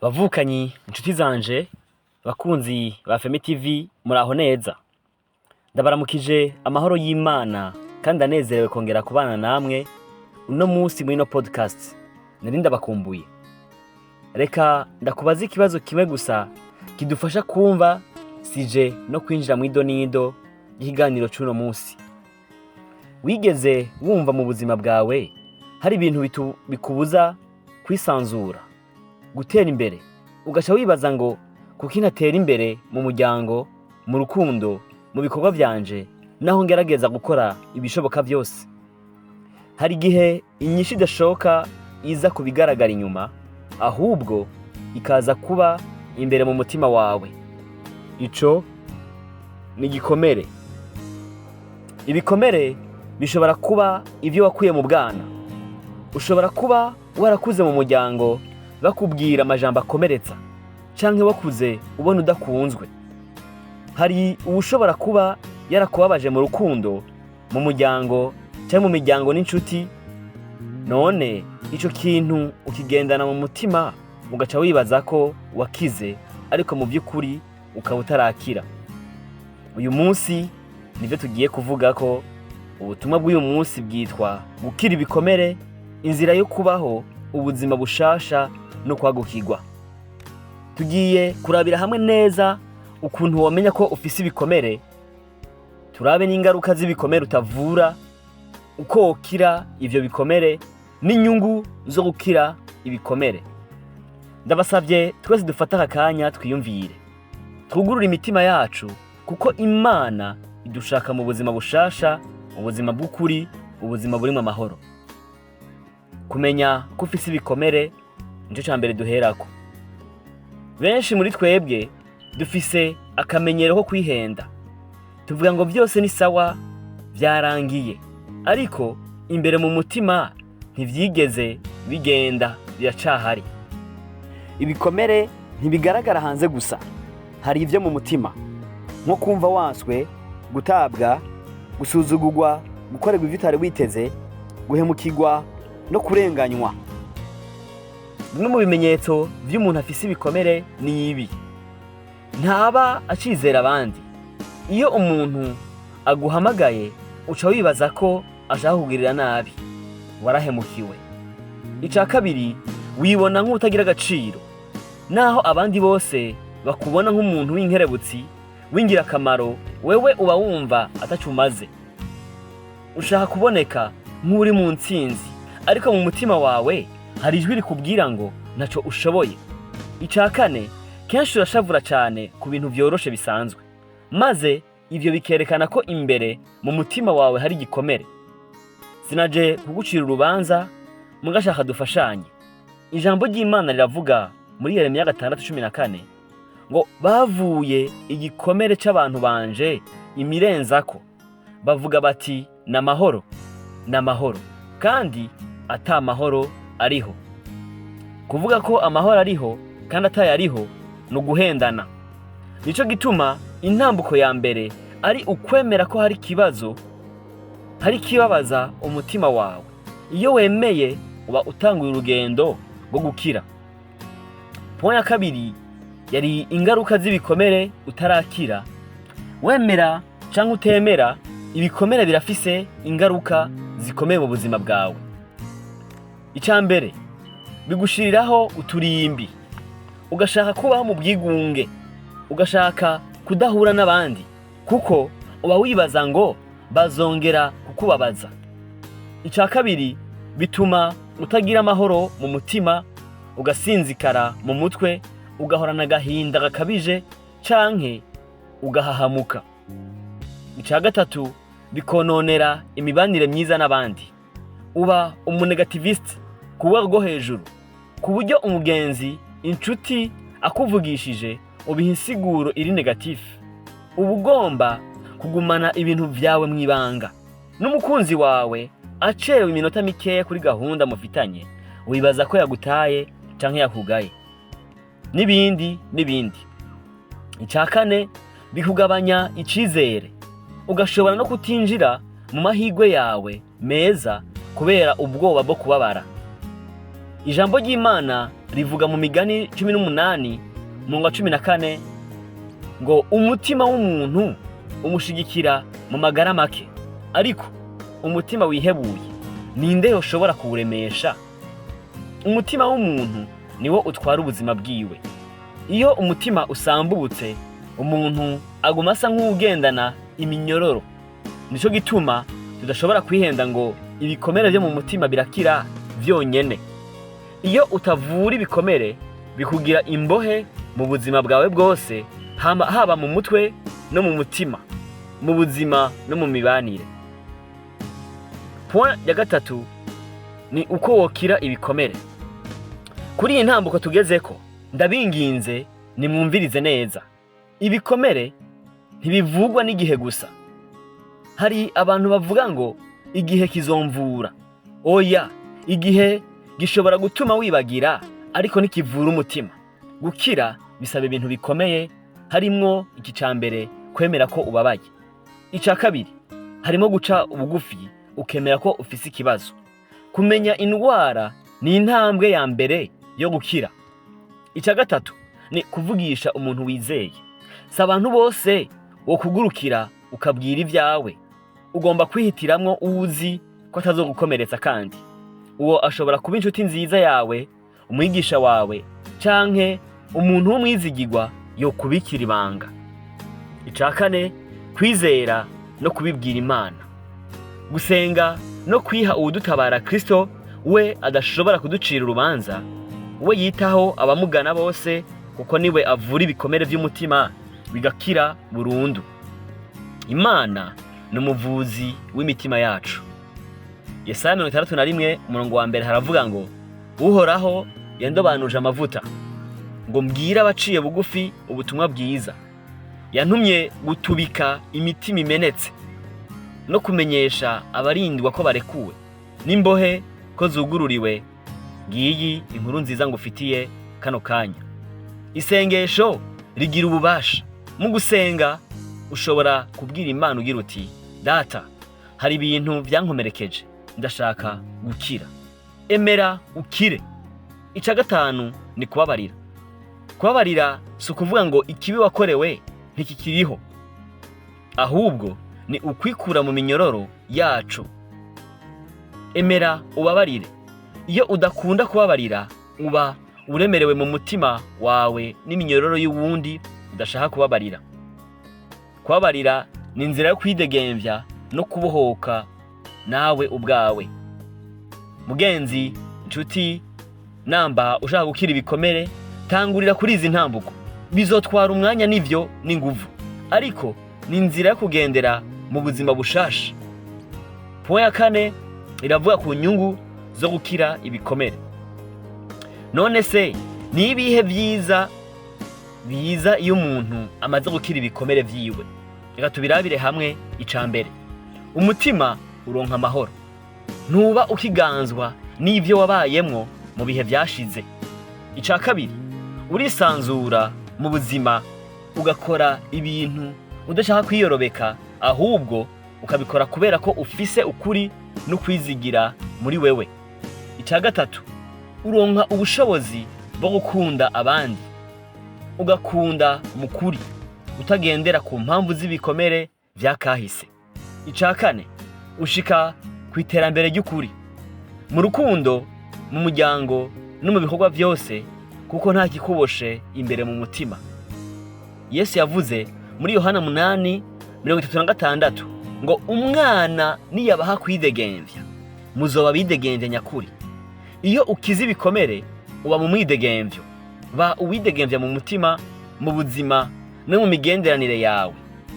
Bavukanyi, inshuti zanje, bakunzi ba Femi TV, muraho neza. Ndabaramukije amahoro y'Imana kandi ndanezerewe kongera kubana namwe uno munsi muri ino podcast. Nari ndabakumbuye. Reka ndakubaza ikibazo kimwe gusa kidufasha kumva sije no kwinjira mu idonido y'ikiganiro c'uno munsi. Wigeze wumva mu buzima bwawe hari ibintu bikubuza kwisanzura, gutera imbere, ugaca wibaza ngo kuki ntatera imbere mu muryango, mu rukundo, mu bikorwa vyanje, naho ngerageza gukora ibishoboka vyose? Hari igihe inyishu idashoka iza ku bigaragara inyuma, ahubwo ikaza kuba imbere mu mutima wawe. Ico ni igikomere. Ibikomere bishobora kuba ivyo wakuye mu bwana. Ushobora kuba warakuze mu muryango bakubwira amajambo akomeretsa, canke wakuze ubona udakunzwe. Hari uwushobora kuba yarakubabaje mu rukundo, mu muryango canke mu miryango n'inshuti. None ico kintu ukigendana mu mutima, ugaca wibaza ko wakize, ariko mu vy'ukuri ukaba utarakira. Uyu munsi nivyo tugiye kuvuga ko ubutumwa bw'uyu munsi bwitwa gukira ibikomere, inzira yo kubaho ubuzima bushasha no kwagukirwa. Tugiye kurabira hamwe neza ukuntu womenya ko ufise ibikomere, turabe n'ingaruka z'ibikomere utavura, uko wokira ivyo bikomere n'inyungu zo gukira ibikomere. Ndabasavye twese dufate aka kanya twiyumvire, twugurure imitima yacu, kuko Imana idushaka mu buzima bushasha, ubuzima bw'ukuri, ubuzima burimwo amahoro. Kumenya ko ufise ibikomere nico ca mbere duherako. Benshi muri twebwe dufise akamenyero ko kwihenda, tuvuga ngo vyose ni sawa, vyarangiye, ariko imbere mu mutima ntivyigeze bigenda, biracahari. Ibikomere ntibigaragara hanze gusa, hari ivyo mu mutima, nko kumva wanswe, gutabwa, gusuzugurwa, gukorerwa ivyo utari witeze, guhemukirwa no kurenganywa. Bimwe mu bimenyetso vy'umuntu afise ibikomere ni ibi: ntaba acizera abandi. Iyo umuntu aguhamagaye uca wibaza ko ashaka kukugirira nabi, warahemukiwe. Ica kabiri, wibona nk'utagira agaciro, naho abandi bose bakubona nk'umuntu w'inkerebutsi, w'ingirakamaro, wewe uba wumva ataco umaze. Ushaka kuboneka nk'uri mu ntsinzi, ariko mu mutima wawe hari ijwi rikubwira ngo ntaco ushoboye. Ica kane, kenshi urashavura cane ku bintu vyoroshe bisanzwe, maze ivyo bikerekana ko imbere mu mutima wawe hari igikomere. Sinaje kugucira urubanza, mugashaka dufashanye. Ijambo ry'Imana riravuga muri Yeremiya 6:14 ngo bavuye igikomere c'abantu banje imirenzako, bavuga bati n'amahoro, n'amahoro, kandi ata mahoro ariho. Kuvuga ko amahoro ariho kandi atayariho ni uguhendana. Nico gituma intambuko ya mbere ari ukwemera ko hari ikibazo, hari ikibabaza umutima wawe. Iyo wemeye uba utanguye urugendo rwo gukira. Point ya kabiri yari ingaruka z'ibikomere utarakira. Wemera canke utemera, ibikomere birafise ingaruka zikomeye mu buzima bwawe. Ica mbere, bigushiriraho uturimbi, ugashaka kubaho mu bwigunge, ugashaka kudahura n'abandi, kuko uba wibaza ngo bazongera kukubabaza. Ica kabiri, bituma utagira amahoro mu mutima, ugasinzikara mu mutwe, ugahorana agahinda gakabije canke ugahahamuka. Ica gatatu, bikononera imibanire myiza n'abandi. Uba umunégativiste ku rwego rwo hejuru, ku buryo umugenzi, inshuti akuvugishije ubiha insiguro iri négatif. Uba ugomba kugumana ibintu vyawe mw'ibanga. N'umukunzi wawe acerewe iminota mikeya kuri gahunda mufitanye, wibaza ko yagutaye canke yakugaye, n'ibindi n'ibindi. Ica kane, bikugabanya icizere, ugashobora no kutinjira mu mahirwe yawe meza kubera ubwoba bwo kubabara. Ijambo ry'Imana rivuga mu Migani 18 umurongo wa 14 ngo umutima w'umuntu umushigikira mu magara make, ariko umutima wihebuye ninde yoshobora kuwuremesha? Umutima w'umuntu niwo utwara ubuzima bwiwe. Iyo umutima usambutse, umuntu aguma asa nk'uwugendana iminyororo. Nico gituma tudashobora kwihenda ngo ibikomere vyo mu mutima birakira vyonyene. Iyo utavura ibikomere, bikugira imbohe mu buzima bwawe bwose, haba mu mutwe no mu mutima, mu buzima no mu mibanire. Point ya gatatu ni uko wokira ibikomere. Kuri iyi ntambuko tugezeko, ndabinginze nimwumvirize neza. Ibikomere ntibivugwa n'igihe gusa. Hari abantu bavuga ngo igihe kizomvura. Oya, igihe gishobora gutuma wibagira, ariko ntikivura umutima. Gukira bisaba ibintu bikomeye, harimwo iki: ca mbere, kwemera ko ubabaye. Ica kabiri, harimo guca ubugufi ukemera ko ufise ikibazo. Kumenya indwara ni intambwe ya mbere yo gukira. Ica gatatu ni kuvugisha umuntu wizeye. Si abantu bose wo kugurukira ukabwira ibyawe. Ugomba kwihitiramwo uwuzi ko atazogukomeretsa, kandi uwo ashobora kuba inshuti nziza yawe, umwigisha wawe, canke umuntu w'umwizigirwa yokubikira ibanga. Ica kane, kwizera no kubibwira Imana. Gusenga no kwiha uwudutabara Kristo, we adashobora kuducira urubanza, we yitaho abamugana bose, kuko niwe avura ibikomere vy'umutima bigakira burundu. Imana ni umuvuzi w'imitima yacu. Yesaya 61 umurongo wa mbere haravuga ngo: "Uhoraho yandobanuje amavuta ngo mbwire abaciye bugufi ubutumwa bwiza, yantumye gutubika imitima imenetse, no kumenyesha abarindwa ko barekuwe, n'imbohe ko zugururiwe." Ngiyi inkuru nziza ngufitiye kano kanya. Isengesho rigira ububasha. Mu gusenga ushobora kubwira Imana ugira uti: "Data, hari ibintu byankomerekeje, ndashaka gukira." Emera ukire. Ica gatanu ni kubabarira. Kubabarira si ukuvuga ngo ikibi wakorewe ntikikiriho, ahubwo ni ukwikura mu minyororo yacu. Emera ubabarire. Iyo udakunda kubabarira, uba uremerewe mu mutima wawe n'iminyororo y'uwundi udashaka kubabarira. Kubabarira ni inzira yo kwidegemvya no kubohoka nawe ubwawe. Mugenzi, inshuti, namba ushaka gukira ibikomere, tangurira kuri izi ntambuko. Bizotwara umwanya n'ivyo n'inguvu, ariko ni inzira yo kugendera mu buzima bushasha. Point ya kane iravuga ku nyungu zo gukira ibikomere. None se ni ibihe vyiza biza iyo umuntu amaze gukira ibikomere vyiwe? Reka tubirabire hamwe. Ica mbere, umutima uronka amahoro. Ntuba ukiganzwa n'ivyo wabayemwo mu bihe vyashize. Ica kabiri, urisanzura mu buzima, ugakora ibintu udashaka kwiyorobeka, ahubwo ukabikora kubera ko ufise ukuri no kwizigira muri wewe. Ica gatatu, uronka ubushobozi bwo gukunda abandi, ugakunda mu kuri, utagendera ku mpamvu z'ibikomere vya kahise. Ica kane, ushika ku iterambere ry'ukuri mu rukundo, mu muryango no mu bikorwa vyose, kuko nta kikuboshe imbere mu mutima. Yesu yavuze muri Yohana 8:36 ngo: "Umwana niyabaha kwidegemvya, muzoba bidegemvya nyakuri." Iyo ukize ibikomere, uba mu mwidegemvyo. Ba uwidegemvya mu mutima, mu buzima no mu migenderanire yawe.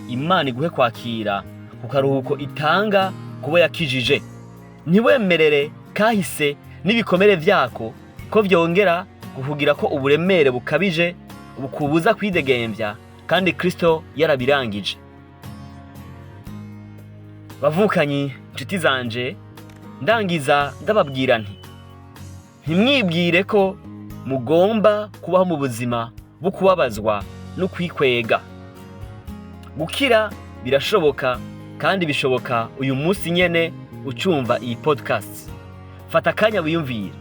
Imana iguhe kwakira ku karuhuko itanga kubo yakijije. Ntiwemerere kahise n'ibikomere vyako ko vyongera kukugira ko uburemere bukabije bukubuza kwidegemvya, kandi Kristo yarabirangije. Bavukanyi, nshuti zanje, ndangiza ndababwira nti: ntimwibwire ko mugomba kubaho mu buzima bwo kubabazwa no kwikwega. Gukira birashoboka, kandi bishoboka uyu munsi nyene ucumva iyi podcast. Fata akanya wiyumvire.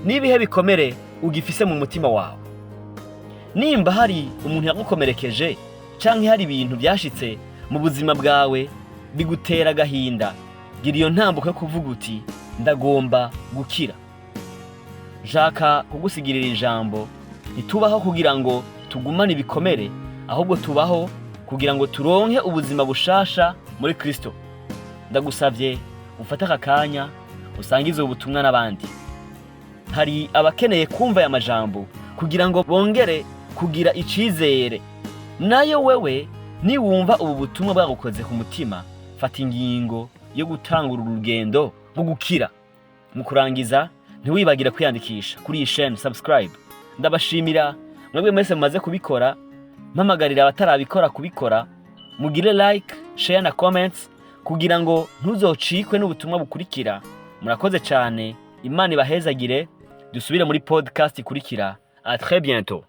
Nibihe bikomere ugifise mu mutima wawe? Nimba hari umuntu yagukomerekeje canke hari ibintu byashitse mu buzima bwawe bigutera agahinda, gira iyo ntambuko yo kuvuga uti: "Ndagomba gukira." Nshaka kugusigirira ijambo: ntitubaho kugira ngo tugumane ibikomere, ahubwo tubaho kugira ngo turonke ubuzima bushasha muri Kristo. Ndagusavye ufate aka kanya usangize ubu butumwa n'abandi. Hari abakeneye kumva aya majambo kugira ngo bongere kugira icizere. Nayo wewe, niwumva ubu butumwa bwagukoze ku mutima, fata ingingo yo gutangura urugendo rwo gukira. Mu kurangiza, ntiwibagire kwiyandikisha kuri iyi chaîne, subscribe. Ndabashimira mwebwe mwese mumaze kubikora, mpamagarira abatarabikora kubikora. Mugire like, share na comments kugira ngo ntuzocikwe n'ubutumwa bukurikira. Murakoze cyane, Imana ibahezagire. Dusubire muri podcast ikurikira. À très bientôt.